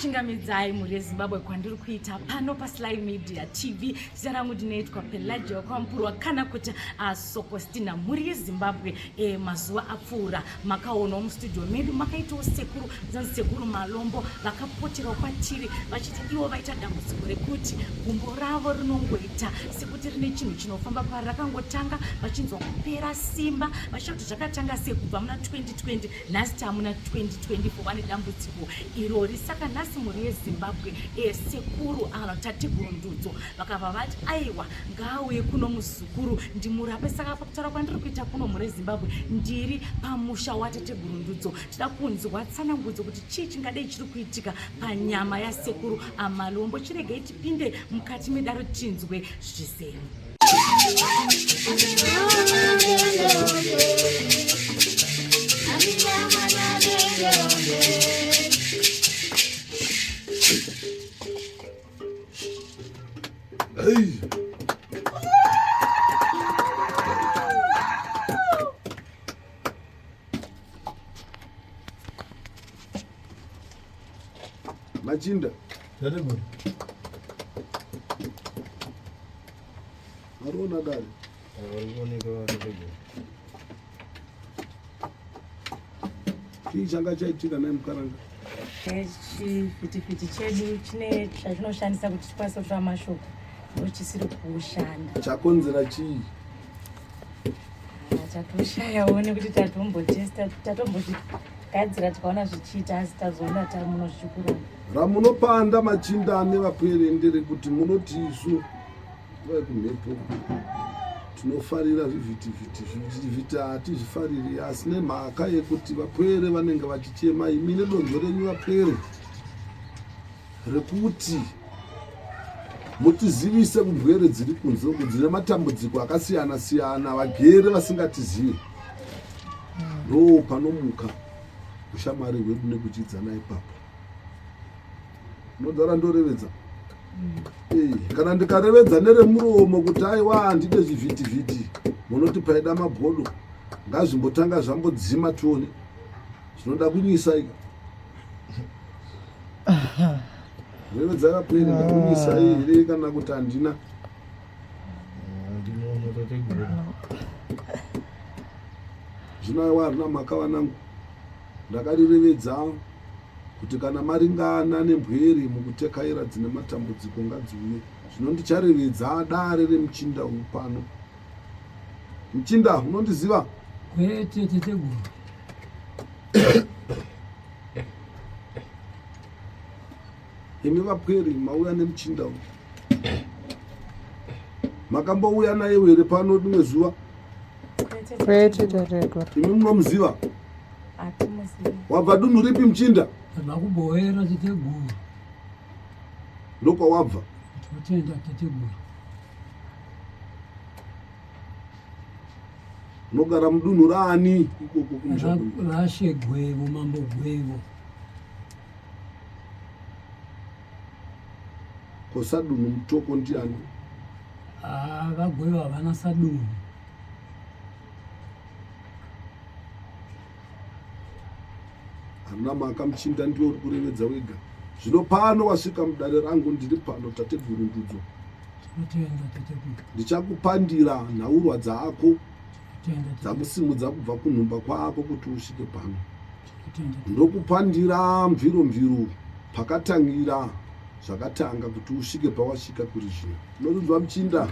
Ndinokuchingamidzai mhuri yeZimbabwe kwandiri kuita pano paSly Media TV. Zita rangu ndinoitwa Pelagia Kwampurwa kana kuti uh, Sokostina. Mhuri yeZimbabwe eh, mazuva apfuura makaonawo mustudio medu makaitawo sekuru zanzi sekuru Malombo vakapoterawo kwatiri vachiti ivo vaita dambudziko rekuti gumbo ravo rinongoita sekuti rine chinhu chinofamba pari rakangotanga vachinzwa kupera simba vachita kuti zvakatanga sei kubva muna 2020 nhasi tamuna 2024 vane dambudziko irori saka nhasi mhuri yezimbabwe esekuru ano tateguru ndudzo vakabva vati aiwa ngaauye kuno muzukuru ndimurape saka pakutaura kwandiri kuita kuno mhuri yezimbabwe ndiri pamusha watateguru ndudzo tida kunzwa tsanangudzo kuti chii chingadei chiri kuitika panyama yasekuru amalombo chiregei tipinde mukati medaro tinzwe zvizere Hey. Machinda. Tateguru. Mariona dare. Varikuoneka tateguru. Chii changa chaitika naye mukaranga? Chivhitivhiti chedu chine chachinoshandisa kuti tikwanise kutora mashoko ndochisiri kushanda. Chakonzera chii? Tatoshayawo nekuti tatombotesta tatombozvigadzira tikaona zvichiita asi tazoona tamuno zvichikuramba. Ramunopanda machinda ane vapwere nderekuti munoti isu vekumhepo tinofarira zvivhitivhiti zvivhitivhiti hatizvifariri asi nemhaka yekuti vapwere vanenge vachichema imi nedonzvo renyu vapwere rekuti mutizivise kumbwere dziri kunze uku dzine matambudziko akasiyana siyana vagere vasingatizive ndo panomuka ushamwari hwedu nekudyidzana ipapo unodara ndorevedza mm. kana ndikarevedza neremuromo kuti aiwa handide zvivhitivhiti munoti paida mabhodo ngazvimbotanga zvambodzima tione zvinoda kunyisa ika Revedza rapwere ndakunyisa here kana kuti handina zvino aiwa harina mhaka vanangu ndakarirevedza kuti kana maringana nembweri mukutekaira dzine matambudziko ngadziuye zvino ndicharevedza dare remuchinda uyu pano muchinda unondiziva kwete teteguru Imi vapweri mauya nemuchinda uyu. Makambouya naye here pano rimwe zuva? Kwete tateguru. Imi munomuziva? Hatimuzivi. Wabva dunhu ripi muchinda? Tabva kuBohera teteguru. Ndokwawabva. Tinotenda teteguru. Unogara mudunhu raani ikoko kumusha kwenyu? Rashe Gwevo, Mambo Gwevo. Ko sadunhu Mutoko ndiani? Ah, vaGwevo havana sadunhu. Harina mhaka muchinda ndiwe uri kurevedza wega. Zvino pano wasvika mudare rangu ndiri pano tateguru Ndudzo. Ndichakupandira nhaurwa dzako dzakusimudza kubva kunhumba kwako kuti usvike pano. Ndokupandira mviro mviro pakatangira zvakatanga kuti usvike pawasvika kuri zvino. Unonzwa muchinda?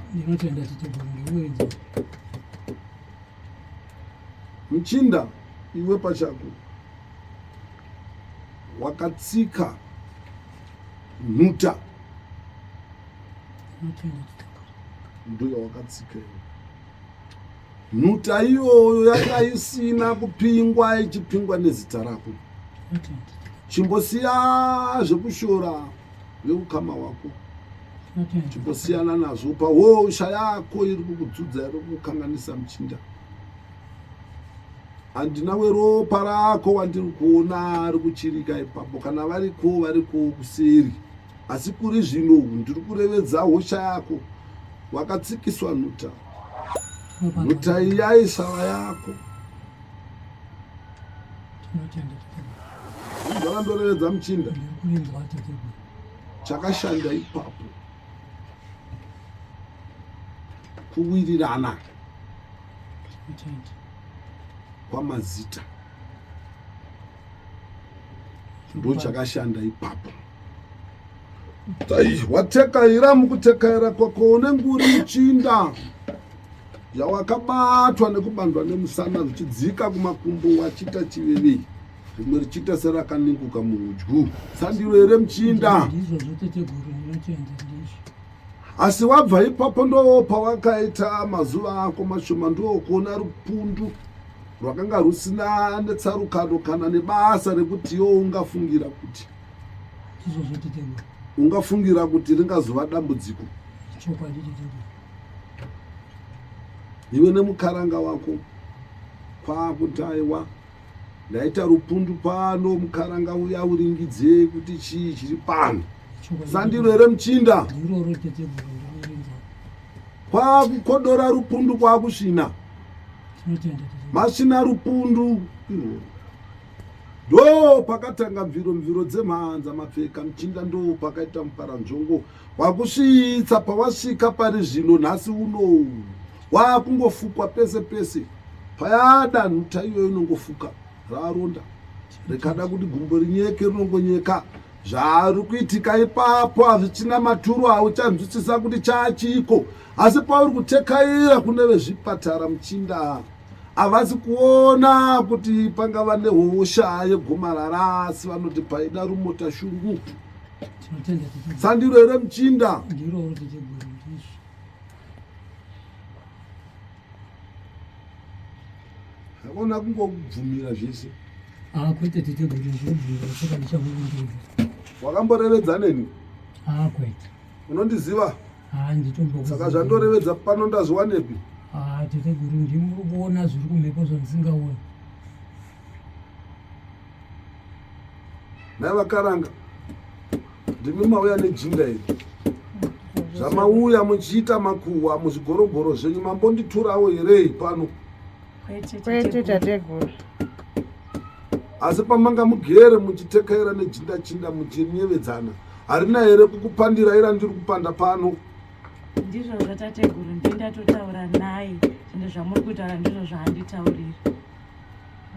Muchinda iwe pachako wakatsika nhuta Ndoya wakatsika iwe. Nhuta iyoyo yanga isina kupingwa ichipingwa nezita rako. Chimbosiya zvekushora veukama wako. Chimbosiyana nazvo pahosha yako iri kukudzudza iri kukukanganisa muchinda. Handina weropa rako wandiri kuona ari kuchirika ipapo kana variko variko kuseri. Asi kuri zvino ndiri kurevedza hosha yako, wakatsikiswa nhuta, nhuta iyi yaisava yako. Zvakandorevedza muchinda. Ndiri kurinzwa tateguru. Chakashanda ipapo kuwirirana Tinotenda. kwamazita ndo chakashanda ipapo. Tai watekaira mukutekaira kwako unenge uri muchinda yawakabatwa nekubandwa nemusana zvichidzika kumakumbo wachiita chivevei rimwe richiita serakaninguka muhudyu. Sandiro here muchinda? Ndizvozvo tateguru, ndinotenda ndizvo. Asi wabva ipapo ndo pawakaita mazuva ako mashoma ndokuona rupundu rwakanga rusina netsarukano kana nebasa rekuti iwo ungafungira kuti Ndizvozvo tateguru. ungafungira kuti ringazova dambudziko. Chokwadi tateguru. Iwe nemukaranga wako kwakuti aiwa ndaita rupundu pano mukaranga uya uringidze kuti chii chiri pano. Chokwadi. Sandiro here muchinda? Ndiroro tateguru ndinorinzwa. Kwakukodora rupundu kwakusvina. Tinotenda tateguru. Masvina rupundu iroro. Ndo pakatanga mviro mviro dzemhanza mapfeka muchinda ndo pakaita muparanzvongo wakusvitsa pawasvika pari zvino nhasi uno wakungofukwa pese pese payada nhuta iyoyo inongofuka raronda rikada kuti gumbo rinyeke rinongonyeka. Zvari kuitika ipapo hazvichina maturo, hauchanzwisisa kuti chaachiko. Asi pauri kutekaira kune vezvipatara muchinda havasi kuona kuti pangava nehosha yegomarara, asi vanoti paida rumota shungu. Tinotenda tateguru. Sandiro here muchinda? Ndiroro tateguru ndizvo. Hakona kungobvumira zvese. Ah, kwete tateguru, ndinobvumira chokwadi changu. Wakamborevedza neni? Ah, kwete. Unondiziva? Ah, nditombo. Saka zvandorevedza pano ndazviwanepi? Ah, tateguru ndimi muri kuona zviri kumhepo zvandisingaoni. Nhai vakaranga, ndimi mauya nejinda iri. Zvamauya muchiita makuhwa muzvigorogoro zvenyu mambonditurawo here pano? Kwete tateguru. Asi pamanga mugere muchitekaira nejinda chinda muchinyevedzana, harina here kukupandira ira ndiri kupanda pano? Ndizvo zvatateguru, ndindatotaura naye ende zvamuri kutaura ndizvo zvaanditaurira.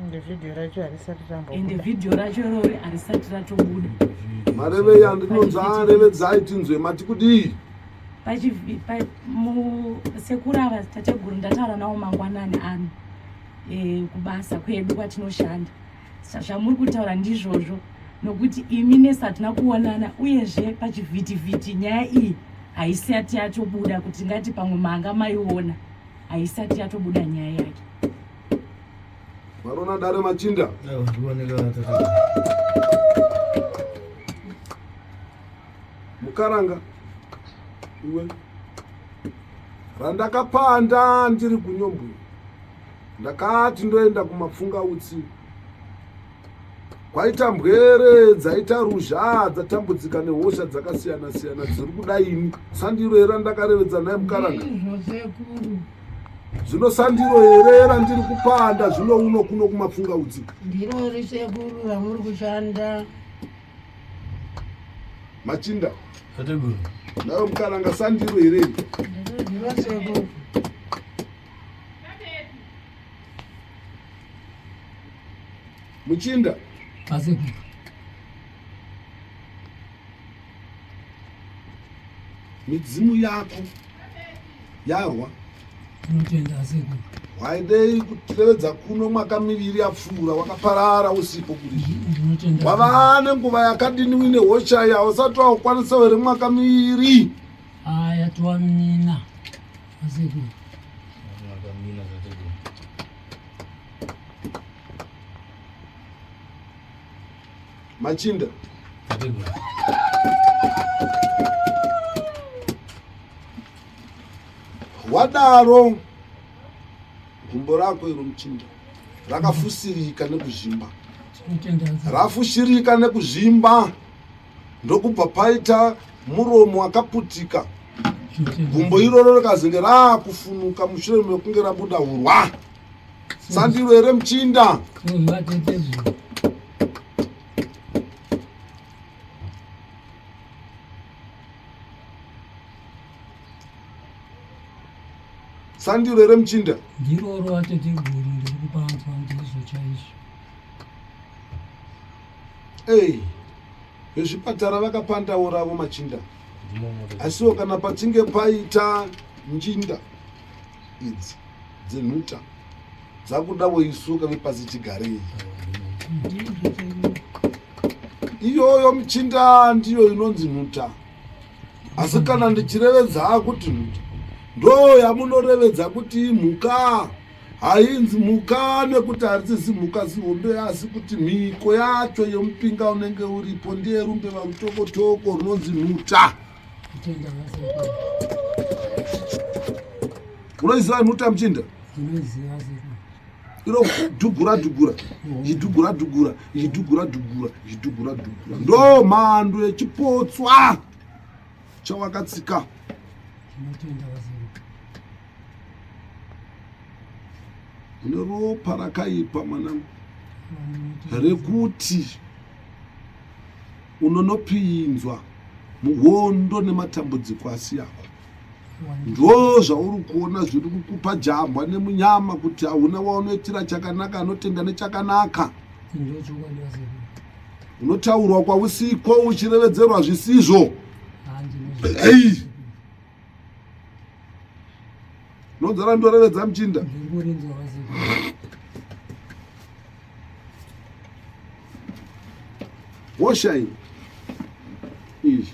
Ende vhidhiyo racho harisati Ende rambobuda. vhidhiyo racho irori harisati ratobuda. Marevei andinonzi arevedzai tinzwe mati kudii? Sekuru ava tateguru ndataura navo mangwanani ano kubasa kwedu kwatinoshanda. Zvamuri kutaura ndizvozvo, nokuti imi nesu hatina kuonana, uyezve pachivhitivhiti nyaya iyi haisati yatobuda kuti ngati pamwe manga maiona, haisati yatobuda nyaya yake. Varona dare machinda? Aiwa, ndikuoneka tateguru. Mukaranga iwe, randakapanda ndiri kunyombwe, ndakati ndoenda kumapfungautsi, kwaita mbwere dzaita ruzha dzatambudzika nehosha dzakasiyana siyana dziri kudaini. Sandiro here randakarevedza naye mukaranga? Ndizvo sekuru. Zvino sandiro here randiri kupanda zvino uno kuno kumapfungautsi? Ndirori sekuru ramuri kushanda. Machinda. Tateguru. Nayo mukaranga sandiro here? Ndiro sekuru. Muchinda. Asekuru. Midzimu yako yarwa. Tinotenda asekuru. Waidei kutevedza kuno mwaka miviri yapfuura wakaparara usipo kuri zvino? Ndinotenda. Wava nenguva yakadini uine hosha iyi? Hausati wakukwanisa here mwaka miviri? Ah, yatova mina asekuru. Mwakamina tateguru. Machinda. Tateguru. Wadaro gumbo rako iro muchinda rakafusirika nekuzvimba. Tinotenda asekuru. Rafushirika nekuzvimba ndokubva paita muromo wakaputika. Tinotenda. Gumbo iroro rikazenge raakufunuka mushure mekunge rabuda urwa. Sandiro here muchinda? Tinozva tateguru. Sandiro here muchinda? Ndiroro ateteguru ndiri kupanzwa ndizvo chaizvo. Ei, vezvipatara vakapandawo ravo machinda. Asiwo kana pachinge paita njinda idzi dzenhuta dzakudawo isuka vepasi chigarei. Iyoyo muchinda ndiyo inonzi nhuta. Asi kana ndichirevedza kuti nhuta ndo yamunorevedza kuti imhuka hainzi mhuka nekuti harisi zimhuka zihombe asi kuti mhiko yacho yemupinga unenge uripo ndiye rumbe varutokotoko runonzi nhuta. Unoiziva nhuta muchinda? Iro dhugura dhugura ichidhugura dhugura ichidhugura dhugura ichidhugura dhugura ndo mhando yechipotswa chawakatsika. Une ropa rakaipa mwanangu rekuti unonopinzwa muhondo nematambudziko asi yako ndo zvauri kuona zviri kukupa jambwa nemunyama kuti hauna waunoitira chakanaka anotenda nechakanaka. Unotaurwa kwausiko uchirevedzerwa zvisizvo. Ei Nonzara ndorevedza muchinda. Hosha iyi iyi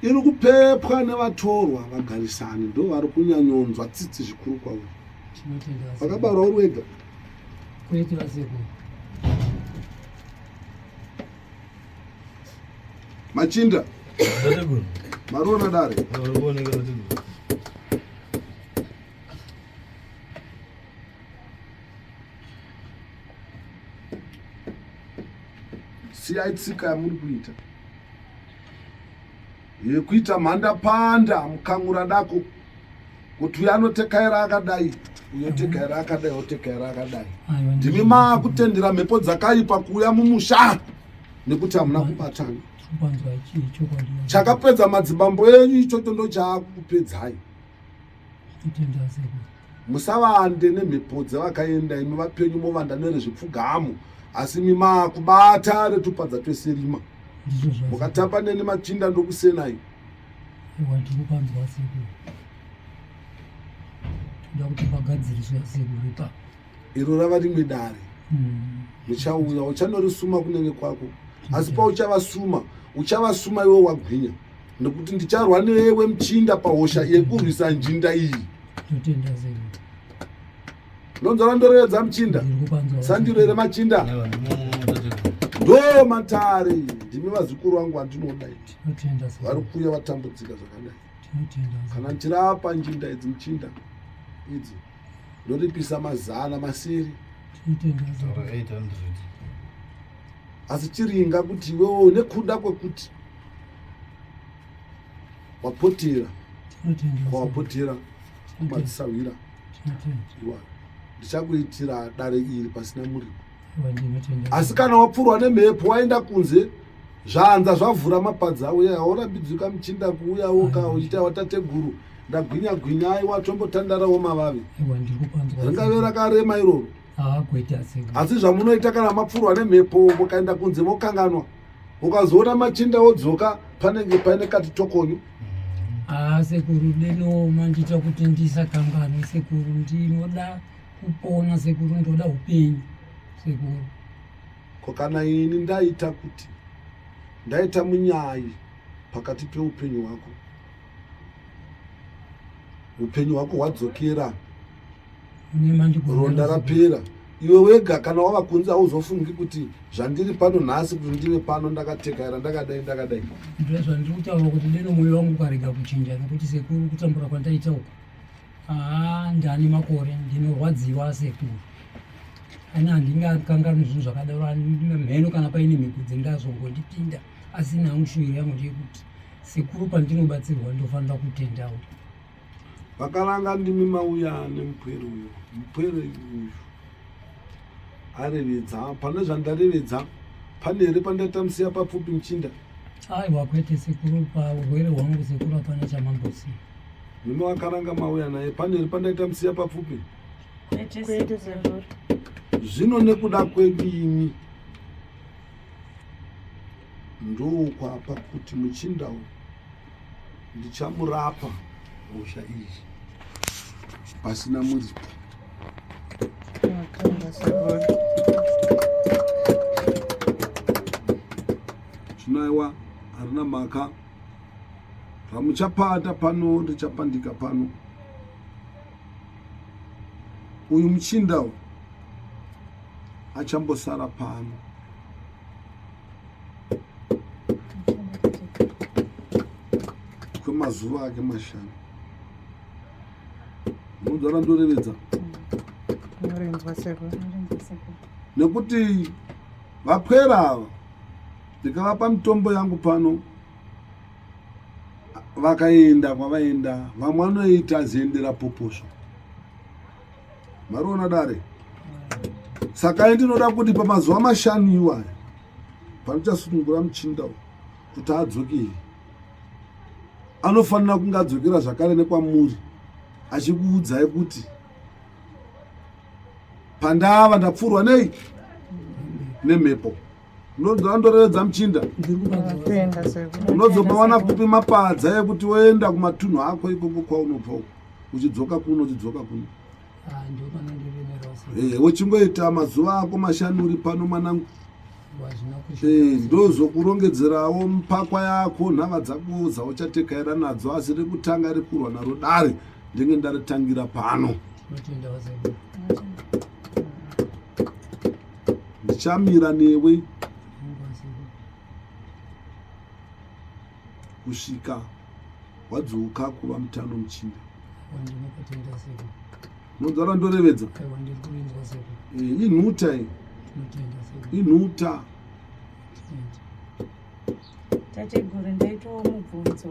iri kupepwa nevatorwa vagarisani ndo vari kunyanyonzwa tsitsi zvikuru kwauri. Vakabarwa uri wega. Kwete vasekuru. Machinda. Mariona dare. Siyai tsika yamuri kuita yekuita mhandapanda mukamura dako kuti uyo anotekaira akadai uyo tekaira akadai otekaira akadai. Ndimi maakutendera mhepo dzakaipa kuuya mumusha nekuti hamuna kubatana. Chakapedza madzibambo enyu ichocho ndochaakupedzai. Musavande nemhepo dzevakaenda imi vapenyu movanda nerezvipfugamo asi imi maakubata retupadza tweserima. Mukatamba neni machinda ndokusenai. Ndikupanzwa sekuru. Toda kuti pagadziriswe sekuru ipapo. Iro rava rimwe dare. Muchauya uchanorisuma kunenge kwako asi pauchavasuma uchavasuma iwe wagwinya nekuti ndicharwa newe muchinda pahosha yekurwisa njinda iyi. Ndonzwa randorevedza muchinda. Sandiro here machinda? Ndo matare ndimi vazukuru vangu vandinoda iti. Vari kuuya vatambudzika zvakadai. Kana ndichirapa njinda idzi muchinda idzi ndoripisa mazana masere. Asi chiringa kuti iwewo nekuda kwekuti wapotera kwawapotera kumadzisahwira iwayo ndichakuitira dare iri pasina muripo. Asi kana wapfurwa nemhepo waenda kunze zvanza zvavhura mapadza auya haurambidzwi muchinda kuuya woka uchiita watateguru ndagwinya gwinya aiwa tombotandarawo mavavi. Ringave rakarema iroro. Asi zvamunoita kana mapfurwa nemhepo mukaenda kunze mokanganwa ukazoona machinda odzoka panenge paine kati tokonyo. Sekuru deno mandiita kuti ndisakanganwe sekuru, ndinoda kupona sekuru, ndoda upenyu sekuru. Ko kana ini ndaita kuti ndaita munyayi pakati peupenyu hwako, upenyu hwako hwadzokera, ronda rapera, iwe wega kana wava kunze hauzofungi kuti zvandiri pano nhasi kuti ndive pano ndakatekaira ndakadai ndakadai. Ndozvandiri kutaura kuti deno mwoyo wangu ukarega kuchinja nekuti sekuru kutambura kwandaita uku ndane makore ndinorwadziwa sekuru. Ani handingakanganwi zvinhu zvakadaro, mheno kana paine mhiko dzingazongondipinda, asi nangu shuwiro yangu ndeyekuti sekuru pandinobatsirwa ndofanira kutendawo. Vakaranga ndimi mauya nemupwere uyu, mupwere uyu arevedza pane zvandarevedza pane here pandaita musiya papfupi muchinda? Aiwa kwete sekuru, paurwere hwangu sekuru hapana chamambosiya. Murume wakaranga mauya naye pane here pandaita musiya papfupi? Kwete sekuru. Zvino nekuda kwedu imi ndokwapa kuti muchinda uyu ndichamurapa hosha iyi pasina muripo. Zvino aiwa harina mhaka Pamuchapata pano ndichapandika pano. Uyu muchinda uyu achambosara pano. Kwemazuva ake mashanu. Munonzwa randorevedza? Nekuti vapwera ava ndikavapa mitombo yangu pano vakaenda kwavaenda vamwe vanoita ziendera poposvo mariona dare saka ndinoda kuti pamazuva mashanu iwaya panochasunungura muchinda kuti adzokere anofanira kunge adzokera zvakare nekwamuri achikuudzai kuti pandava ndapfurwa nei nemhepo Unondorevedza muchinda. Unozomawana kupi mapadza ekuti woenda kumatunhu ako ikoko kwaunobva uko uchidzoka kuno uchidzoka kuno. Ah, eh, wochingoita mazuva ako mashanu uri pano mwanangu. Eh, ndozokurongedzerawo mupakwa yako nhava dzako dzauchatekaira nadzo asi rekutanga rekurwa naro dare ndenge ndaritangira pano. Ndichamira newe kusvika wadzoka kuva mutano muchinda. Unonzwa randorevedza? Eh, inhuta iyi, inhuta. Tateguru, ndaitawo mubvunzo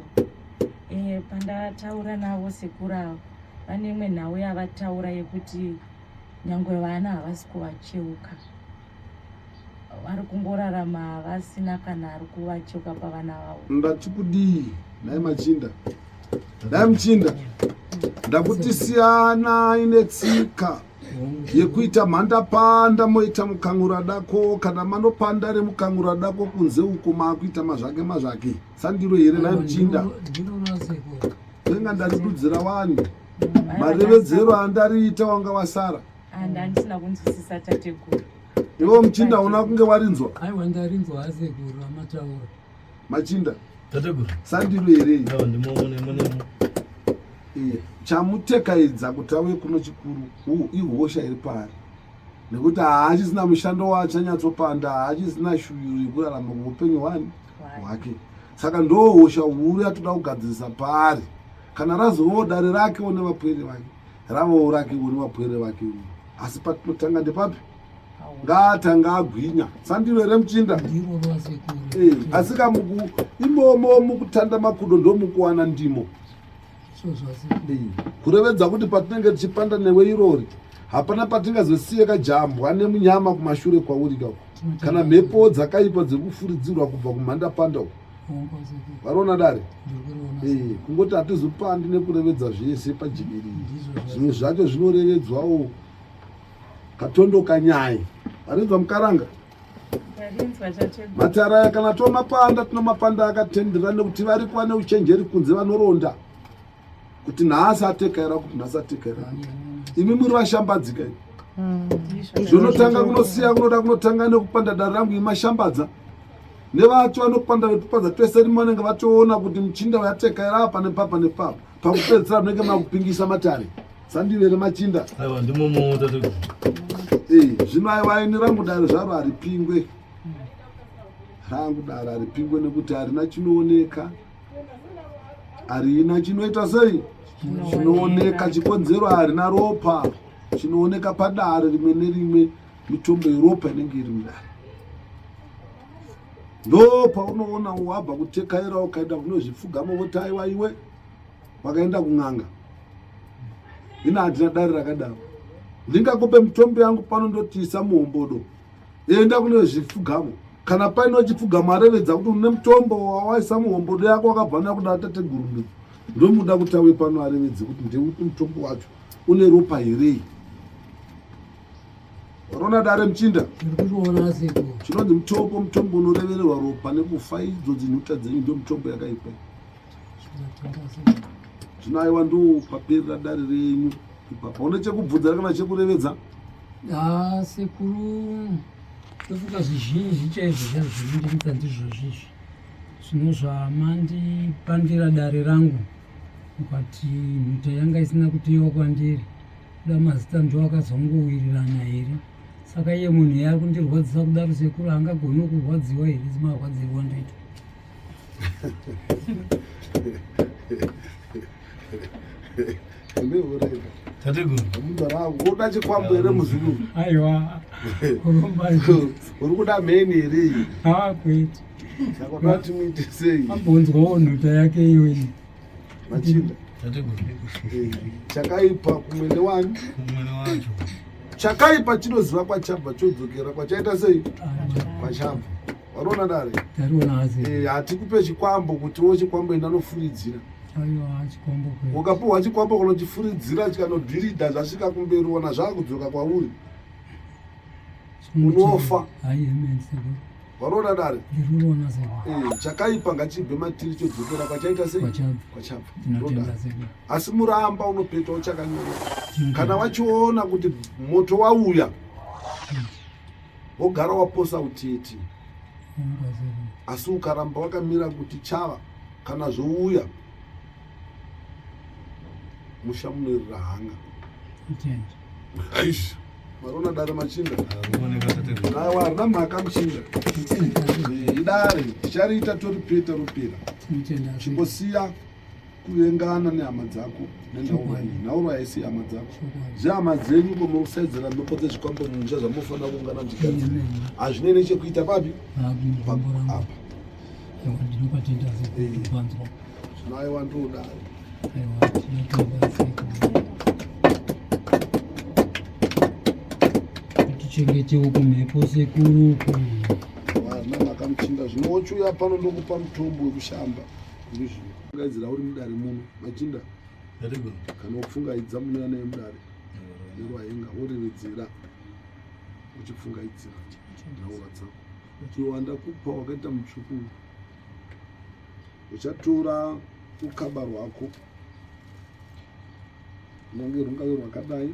eh, pandataura navo sekuru avo vane imwe nhau yavataura yekuti nyangwe vana havasi kuvacheuka vari kungorarama vasina kana ari kuvacheuka pavana vavo. Ndati kudii nhai machinda? Nhai muchinda, ndakuti siyanai netsika yekuita mhandapanda moita mukangura dako kana manopanda remukangura dako kunze uko maakuita mazvake mazvake sandiro here nhai muchinda? Tenga ndaridudzira wani marevedzero andariita wanga wasara. Andisina kunzwisisa tateguru. Iwe muchinda una kunge warinzwa? Aiwa ndarinzwa asekuru amataura. Machinda. Tateguru. Sandiro here? Aiwa ndimo nemo nemo. Iye chamutekaidza kuti auye kuno chikuru ihosha iri paari nekuti haachisina mushando waachanyatsopanda haachisina shuviro yekurarama kuupenyu hwani hwake saka ndo hosha huru yatoda kugadzirisa paari kana razovawo dare rakewo nevapwere vake ravowo rakewo nevapwere vake asi patinotanga ndepapi ngaatanga agwinya sandiro here muchinda eh, asi kamuku imomo mukutanda makudo ndomukuwana ndimo eh, kurevedza kuti patinenge tichipanda newe irori hapana patingazosiye kajambwa nemunyama kumashure kwauri kako kana mhepo dzakaipa dzekufuridzirwa kubva kumhandapanda uko Varona dare eh, kungoti hatizopandi nekurevedza zvese pajekerere, zvimwe zvacho zvinorevedzwawo katondo kanyai. Varinzwa mukaranga matara aya kana tomapanda tinomapanda akatendera nekuti variko vane uchenjeri kunze vanoronda kuti nhasi atekaira kuti nhasi atekaira kuti imi muri vashambadzika imi hmm. zvinotanga kunosiya kunoda kunotanga nekupanda dare rangu imashambadza nevacho vanopanda vetupadza twese rimo vanenge vatoona kuti muchinda wayatekaira apa nepapa nepapa pakupedzisira munenge makupingisa matare sandire remachinda eh, zvino aiwa ini rangu dare zvaro haripingwe rangu dare haripingwe nekuti harina chinooneka harina chinoita sei chinooneka chikonzero harina ropa chinooneka padare rimwe nerimwe mitombo yeropa inenge iri mudare ndo paunoona wabva kutekaira ukaenda kune zvipfugamo voti aiwa iwe wakaenda kun'anga ina handina dare rakadaro ndingakupe mitombo yangu pano ndotiisa muhombodo enda kune zvipfugamo kana paine chipfugamo arevedza kuti une mutombo wawaisa muhombodo yako wakabva nakuda tateguru Ndomuda kuti auye pano arevedze kuti ndeupi mutombo wacho une ropa herei. Rona dare muchinda. Chinonzi mutombo mutombo unorevererwa ropa nekufa idzo dzinhuta dzenyu ndo mutombo yakaipa. Zvino aiwa ndo paperera dare renyu ipapa. Une chekubvunza kana chekurevedza? Ah, sekuru ndofunga zvizhinji chaizvo chaizvo zvinondinetsa ndizvo zvizvi zvino zvamandipandira dare rangu mukati mhuta yanga isina kuteyiwa kwandiri kuda mazita ndo akazongowirirana here saka iye munhu iye ari kundirwadzisa kudaro sekuru angagone kurwadziwa here semarwadzirwa ndoita Uda chikwambo here muzukuru? Aiwa. Uri kuda mheni here iyi? Ah, kwete. Saka uda kuti muite sei? Ambonzwawo nhuta yake iyoyi. Machinda. Eh, chakaipa kumwene wani? Kumwene wacho. Chakaipa chinoziva kwachabva chodzokera kwachaita sei? Kwachabva. Wariona dare? Tariona hazi. Eh, hatikupe chikwambo kuti wo chikwambo enda nofuridzira. Aiwa chikwambo kwe. Ukapuhwa chikwambo kunochifuridzira chikanodhiridha zvasvika kumberi wona zvakudzoka kwauri. Unofa. Hayi amen sekuru. Wariona dare? Ndiriona sekuru. Eh, chakaipa ngachibve matiri chodzokera kwachaita sei? Kwachabva. Kwachabva. Tinotenda sekuru. Asi muramba unopeta uchakanyora. Kana wachiona kuti moto wauya wogara waposa utete asi ukaramba wakamira kuti chava kana zvouya musha munoerera hanga aish marona dare machinda aiwa harina mhaka muchinda idare tichariita toripeta ropera chimbosiya kuvengana nehama dzako nenhaurwa iyi nhaurwa haisi hama dzako zvehama dzenyu ko mukusaidzira mhepo dzezvikwambo mumusha zvamunofanira kuungana muchigadzira hazvinei nechekuita papi apa zvino aiwa ndodaro tichengetewo kumhepo sekuru vana makamuchinda zvino wochiuya pano ndokupa mutombo wekushamba Pfungaidzira uri mudare muno machinda kana wapfungaidza munouya naye mudare nerwaenga worevedzera uchipfungaidzira nhaura dzako uyo wandakupa wakaita mutsvuku uchatora ukaba rwako unange rungave rwakadai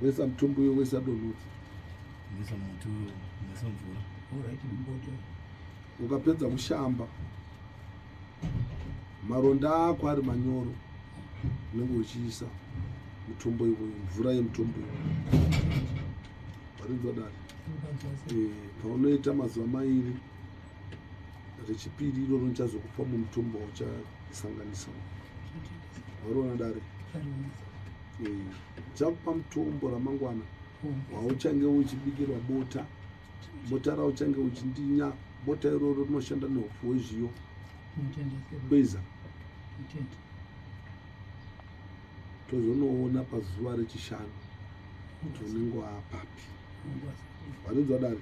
wesa mutombo uyo wesa donhodza Ukapedza kushamba maronda ako ari manyoro unenge uchiisa mutombo iwoyo mvura yemutombo iwoyo warinzwa dare eh, paunoita mazuva mairi rechipiri iroro ndichazokupa mumutombo wauchasanganisa wariona dare eh, ndichakupa mutombo ramangwana wauchange uchibikirwa bota Bota rauchange uchindinya, bota iroro rinoshanda neupfu hwezviyo. Kweza. Tozonoona pazuva rechishanu kuti unenge waapapi. Warinzwa dare?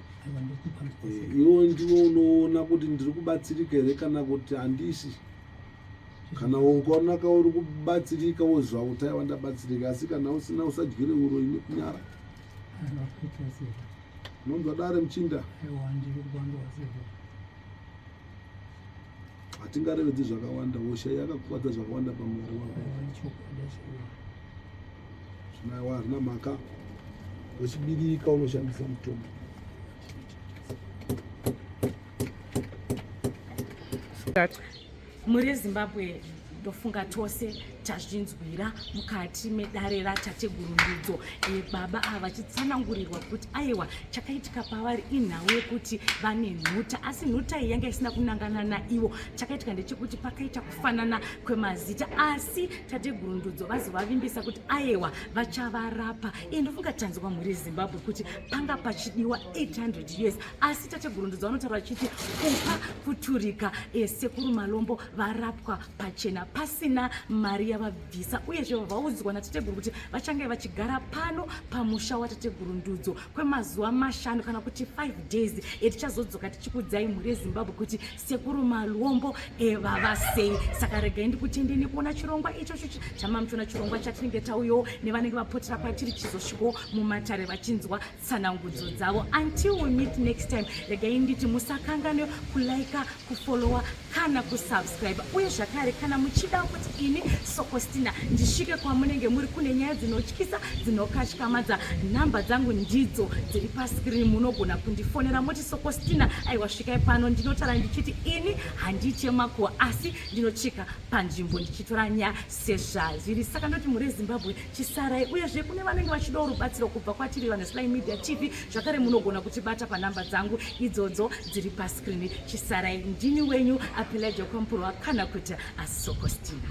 Eh, iwo ndiwo unoona kuti ndiri kubatsirika here kana kuti handisi. Kana ukaonaka uri kubatsirika woziva kuti aiwa ndabatsirika, asi kana usina usadyire uroyi nekunyara. Unonzwa dare muchinda? Hatingarevedzi zvakawanda, hosha yakakuvadza zvakawanda pamuviri wako. Zvino harina mhaka. Uchibirika unoshandisa mutombo. Mhuri yeZimbabwe ndofunga tose tazvinzwira mukati medare ratateguru Ndudzo e, baba ava vachitsanangurirwa kuti aiwa chakaitika pavari inhau yekuti vane nhuta asi nhuta iyi yanga isina kunangana naivo chakaitika ndechekuti pakaita kufanana kwemazita asi tateguru Ndudzo vazovavimbisa kuti aiwa vachavarapa e, ndofunga tanzwa mhuri yeZimbabwe kuti panga pachidiwa 800 us asi tateguru Ndudzo vanotaura vachiti kupa kuturika e, sekuru Malombo varapwa pachena. pasina mari yavabvisa. Uyezve vaudzwa natateguru kuti vachange vachigara pano pamusha watateguru Ndudzo kwemazuva 5 kana kuti 5 days. Tichazodzoka tichikudzai mhuri yeZimbabwe kuti sekuru Maluombo vava sei. Saka regai ndikutendei nekuona chirongwa ichocho chamamuchiona, chirongwa chatinenge tauyawo nevanenge vapotera kwatiri chizosvikawo mumatare vachinzwa tsanangudzo dzavo. Until we meet next time, regai nditi musakanganwe kulaika, kufollowa kana kusubscribe. Uye zvakare kana muchida kuti ini Sokostina ndisvike kwamunenge muri kune nyaya dzinotyisa, dzinokatyamadza, nhamba dzangu ndidzo dziri pascreen. Munogona kundifonera moti, "Sokostina, aiwa, svikai pano." Ndinotaura ndichiti ini handiite makuhwa, asi ndinotsvika panzvimbo ndichitora nyaya sezvazviri. Saka ndoti mhuri yeZimbabwe, chisarai. Uyezve kune vanenge vachidawo rubatsiro kubva kwatiri vanhu Sly Media TV, zvakare munogona kutibata panhamba dzangu idzodzo dziri pascreen. Chisarai, ndini wenyu Apelajo Kwamupurwa kana kuti Asokostina.